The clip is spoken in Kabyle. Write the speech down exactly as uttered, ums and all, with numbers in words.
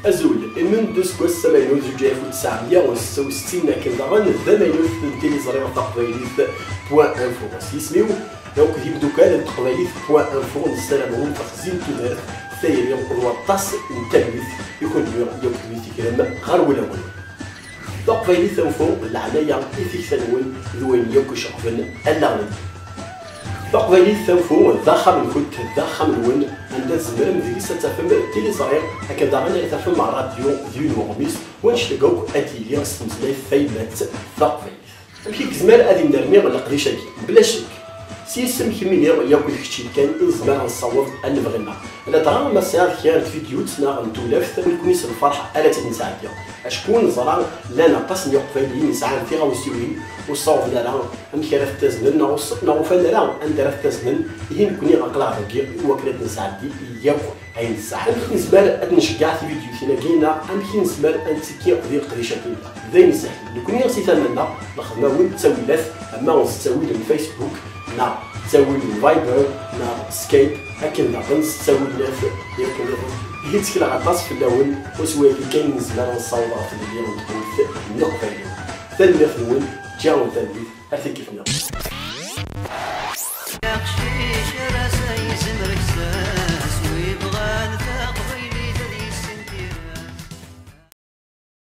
Azul, Emun d useggas amaynut zuǧ alaf u tesɛemya u setta u settin, akken daɣen d amaynut n tiliẓri taqbaylit point info. S yisem-iw akk d imeddukal n taqbaylit point info, nessaram-awen taxzi n tudert, tayri d waṭas n talwit i kunwi yakk d wid tekrem ɣer wulawen. Taqbaylit info, d leɛnaya i tikta-nwen d wayen yakk iceɣben allaɣen-nwen. Taqbaylit tanfu d axxam-nkent, d axxam-nwen, anda tzemrem deg-s ad tafem tiliẓri, akken daɣen ad tafem ṛṛadyu d yiwen uɣmis, wannect-agi akk ad yili s tmeslayt tayemmat taqbaylit. Amek i yezmer ad yennerni leqdic-agi? Bla ccek, s yisem kemmini yakk d kečč kan i nezmer ad nessaweḍ ad nebɣi-nneɣ. Ladɣa ma tesɛiḍ kra n tvidyut neɣ n tewlaft, nekkni s lferḥ ara tt-id-nesɛeddi. Acku neẓra llan aṭas n Yiqbayliyen yesɛan tiɣawsiwin ur ssawḍen ara amek ara t-aznen neɣ ur s-, neɣ ufan ara anda ara t-aznen, ihi nekkni aql-aɣ dagi i wakken ad nesɛeddi yakk ayen nesɛa. Amek nezmer ad nceggeɛ tividyutin-agi neɣ amek i nezmer ad nettekki di leqdic-agi? D ayen isehlen. Nekkni si tama-nneɣ nexdem-awen ttawilat, ama s ttawil n Facebook neɣ ttawil n Viber neɣ Skype, akken daɣen s ttawil n at yakk nniḍen. Ihi ttekleɣ aṭas fell-awen, u s wayagi kan i nezmer ad nessaweḍ ɣer tlelli n tmurt n Leqbayel. Tanemmirt-nwen, ǧǧiɣ-awen talwit, ar tikkelt nniḍen.